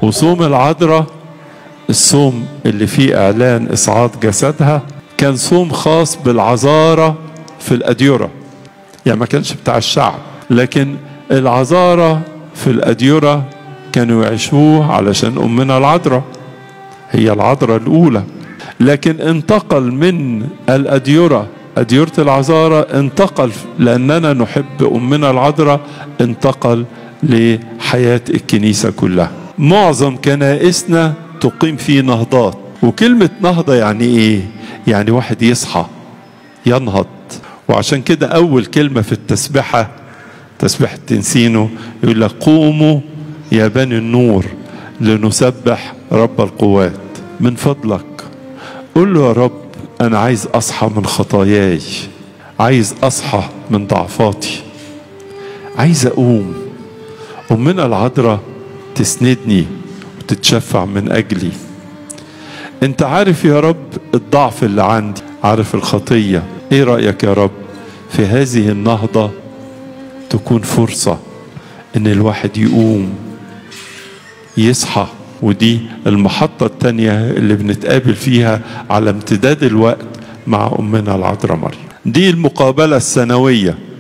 وصوم العذراء، الصوم اللي فيه إعلان إصعاد جسدها، كان صوم خاص بالعذارى في الأديرة، يعني ما كانش بتاع الشعب، لكن العذارى في الأديرة كانوا يعيشوه علشان أمنا العذراء، هي العذراء الأولى. لكن انتقل من الأديرة، أديرة العذارى، انتقل لأننا نحب أمنا العذراء، انتقل لحياة الكنيسة كلها. معظم كنائسنا تقيم فيه نهضات، وكلمة نهضة يعني إيه؟ يعني واحد يصحى، ينهض. وعشان كده أول كلمة في التسبحة، تسبحة تنسينو، يقول لك قوموا يا بني النور لنسبح رب القوات. من فضلك قول له يا رب أنا عايز أصحى من خطاياي، عايز أصحى من ضعفاتي، عايز أقوم. أمنا العذراء تسندني وتتشفع من أجلي. أنت عارف يا رب الضعف اللي عندي، عارف الخطية. إيه رأيك يا رب في هذه النهضة تكون فرصة إن الواحد يقوم يصحى؟ ودي المحطة التانية اللي بنتقابل فيها على امتداد الوقت مع أمنا العذراء مريم. دي المقابلة السنوية.